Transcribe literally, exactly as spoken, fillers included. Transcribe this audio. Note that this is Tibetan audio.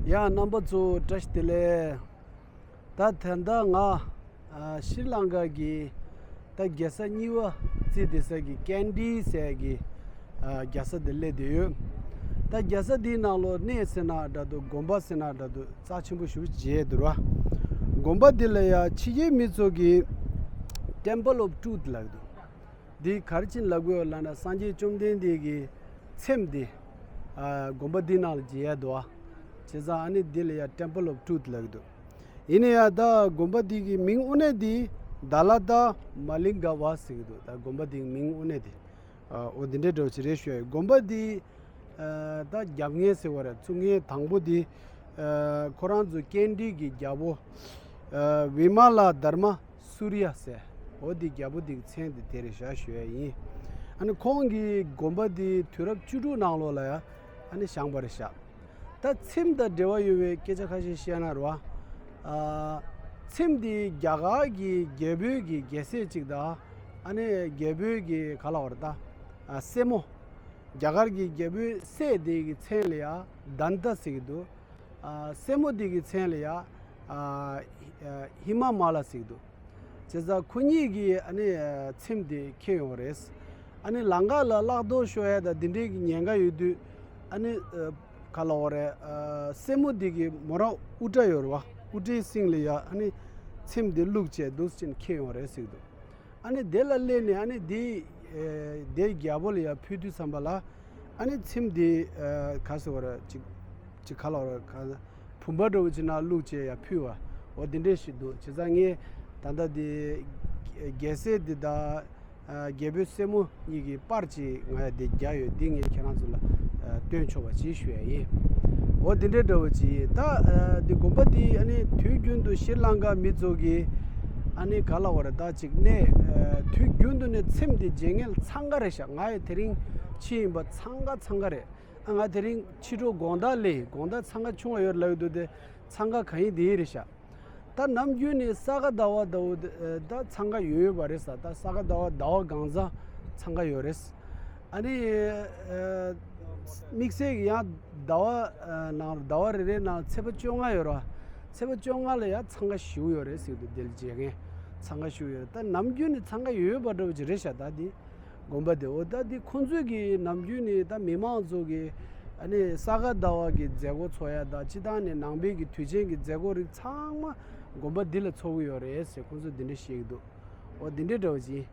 ཡ། རྣམ་པ་ཚོ་བཀྲ་ཤིས་བདེ་ལེགས། ད་ད་ལྟ་ང་ཨ་ཤྲི་ལང་ཀ་གི་ད་རྒྱལ་ས་གཉིས་པ་བརྩིས་བསྡད་ས་གི་ཀན་ཌི་ཟེར་གི་ཨ་རྒྱལ་ས་དེ་སླེབས་བསྡད་ཡོད། ད་རྒྱལ་ས་དེའི་ནང་ལོགས་གནས་ཟེར་ན་འདྲ་འདུག་དགོན་པ་ཟེར་ན་འདྲ་འདུག་རྩ་ཆེན་པོ་ཞེ་པོ་ཅིག་མཇལ་འདུག་ར། དགོན་པ་དེ་ལ་ཡ་ཕྱི་རྒྱལ་མི་ཚོ་གིས་Temple of Truth ལབ་འདུག་འདི་ག་རེ་བྱས་ནས་ལབ་དགོས་ལབ་ན། སངས་རྒྱས་བཅོམ་ལྡན་འདས་ཀྱི་ཚེམས་འདི་ཨ་དགོན་པ་འདི་ནང་ལ་མཇལ་ཡ་འདུག་ཨ། བྱས་ཙང་ཨ་ནི་འདི་ལ་ཡ་Temple of Truth ལབ་ཀྱི་འདུག་ཡིན་ན་ཡང་ད་དགོན་པ་འདི་གི་མིང་དངོས་གནས་འདི་དཱ་ལ་ཏཱ་མ་ལིང་ག་ཝ་ཟེར་གྱི་འདུག་ད་དགོན་པ་འདི་གི་མིང་དངོས་གནས་འདི་ཨ་འོ་འདི་འདྲའི་འདྲ་བོ་ཅིག་རེད་ཞུ་ཡ་ཡིན། དགོན་པ་འདི་ཨ་ད་རྒྱབ་ངེས་ཟེར་བ་རེད། ཚུགས་ངེས་དང་པོ་འདི་ཨ་ཁོ་རང་ཚོ་ཀན་ཌི་གི་རྒྱལ་པོ་ཨ་བི་མ་ལ་དྷར་མ་སུ་རི་ཡ་ཟེར། འོ་འདི་རྒྱལ་པོ་འདི་གི་མཚན་འདི་དེ་རེད་ཤག་ཞུ་ཡ་ཡིན། ཨ་ནི་ཁོང་གི་དགོན་པ་འདི་དུས་རབས་བཅུ་དྲུག་ནང་ལོགས་ལ་ཡ་ཨ་ནི་བཞེངས་པ་རེད་ཤག་ད་ཚེམས་དང་འབྲེལ་བ་ཡོད་པའི་སྐད་ཆ་ཁ་ཤས་བཤད་ན་རེད་བ། ཨ་ཚེམས་འདི་རྒྱ་གར་གྱི་རྒྱལ་པོའི་གི་རྒྱལ་སྲས་གཅིག་དང་ཨ་ནི་རྒྱལ་པོའི་གི་ག་ལབ་དགོས་རེད་ད་ཨ་སྲས་མོ། རྒྱ་གར་གྱི་རྒྱལ་པོའི་སྲས་དེ་གི་མཚན་ལ་ཡ་དནྟ་ཟེར་གྱི་འདུག་ཨ་སྲས་མོ་དེ་གི་མཚན་ལ་ཡ་ཨ་ཧི་མ་མ་ལ་ཟེར་གྱི་འདུག་བྱས་ཙང་ཁོ་གཉིས་ཀྱིས་ཨ་ནི་ཚེམས་དེ་འཁྱེར་ཡོང་བ་རེད། ཨ་ནི་ལམ་ཁ་ལ་གླགས་རྡོ་ཤོར་ཡ་དང་དེ་འདྲའི་གི་ཉེན་ཁ་ཡོད་དུས་ཨ་ནི་ག་ལབ་དགོས་རེད། སྲས་མོ་དེ་གི་མོ་རང་དབུ་སྐྲ་ཡོད་རེད་བ། དབུ་སྐྲའི་གསེང་ལ་ཡ་ཨ་ནི་ཚེམས་དེ་བླུགས་བྱས་འདུག་སེ་བྱས་ནས་འཁྱེར་ཡོང་བ་རེད་ཟེར་གྱི་འདུག་ཨ་ནི་དེ་ལ་སླེབས་ནས་ཨ་ནི་དེ་ཨེ་དེ་རྒྱལ་པོ་ལ་ཡར་ཕུལ་དུས་ཙམ་པ་ལ་ཨ་ནི་ཚེམས་དེ་ཨེ་ག་ཟེར་བ་རེད། ཅིག་ཅིག་ག་ལབ་དགོས་རེད། ག་བུམ་པ་འདྲ་བོ་ཅིག་ནང་བླུགས་བྱས་ཡར་ཕུལ་བ། འོ་དེ་འདྲས་ཞིག་འདུག་བྱས་ཙང་ངས་ད་ལྟ་དེ་རྒྱལ་སྲས་འདི་དང་ཨ་རྒྱལ་པོའི་སྲས་མོ་གཉིས་ཀྱི་པར་ཅིག་ང་ཡ་དེ་རྒྱག་ཡོད། འདི་ངས་ཁྱེད་རང་ཚོ་ལ་ཨ་སྟོན་ཆོག་པ་ཅིག་ཞུ་ཡ་ཡིན། འོ་དེ་འདྲས་འདྲ་བོ་ཅིག་ཡིན། ད་ཨ་འདི་དགོན་པ་འདི་ཨ་ནི་དུས་རྒྱུན་དུ་ཤྲི་ལང་ཀ་མི་ཚོ་གིས་ཨ་ནི་ག་ལབ་དགོས་རེད། ད་ཅིག་གནས་ཨ་དུས་རྒྱུན་དུ་ནས་ཚེམས་འདི་མཇལ་མཁན་འཚང་ཁ་རེད་ཤག་ང་ཡ་དེ་རིང་ཕྱིན་ཡིན་པ་འཚང་ཁ་འཚང་ཁ་རེད། ཨ་ང་དེ་རིང་ཕྱི་དྲོ་དགོང་དག་སླེབས་ཡིན། དགོང་དག་འཚང་ཁ་ཆུང་བ་ཡོད་ལབ་ཡོད་འདུག་དེ་འཚང་ཁ་གང་ཡིན་དེ་ཡིན་རེད་ཤག་ད་ནམ་རྒྱུན་ནས་ས་ག་ཟླ་བ་ཟླ་བོ་དེ་ད་འཚང་ཁ་ཡོད་ཡོད་པ་རེད་ས། ད་ས་ག་ཟླ་བ་ཟླ་བ་གང་ཚང་འཚང་ཁ་ཡོད་རེད། ཨ་ནི་ཨ་དམིགས་བསལ་གྱི་ཡང་ཟླ་བ་ཨ་ནང་ཟླ་བ་རེ་རེ་ནང་ཚེས་པ་བཅོ་ལྔ་ཡོད་རེད་བ། ཚེས་པ་བཅོ་ལྔ་ལ་ཡང་འཚང་ཁ་ཞེ་པོ་ཡོད་རེད་ཟེར་གྱི་འདུག་དེ་ལ་མཇལ་མཁན་འཚང་ཁ་ཞེ་པོ་ཡོད་རེད། ད་ནམ་རྒྱུན་ནས་འཚང་ཁ་ཡོད་ཡོད་པ་འདྲ་བོ་ཅིག་རེད་ཤག་ད་འདི་དགོན་པ་དེ། འོ་ད་འདི་ཁོང་ཚོས་ཀྱི་ནམ་རྒྱུན་ནས་ད་མི་མང་ཚོ་གི་ཨ་ནི་ས་ག་ཟླ་བ་གི་མཛད་སྒོ་ཚོགས་ཡ་དང་། སྤྱིར་བཏང་ནས་ནང་པའི་གི་དུས་ཆེན་གྱི་མཛད་སྒོ་རིགས་ཚང་མ་དགོན་པ་འདི་ལ་ཚོགས་ཀྱི་ཡོད་རེད་ཟེར་ཁོང་ཚོས་འདི་འདྲ་བཤད་ཀྱི་འདུག་འོ་འདི་འདྲ་འདྲ་བོ་ཅིག་ཡིན།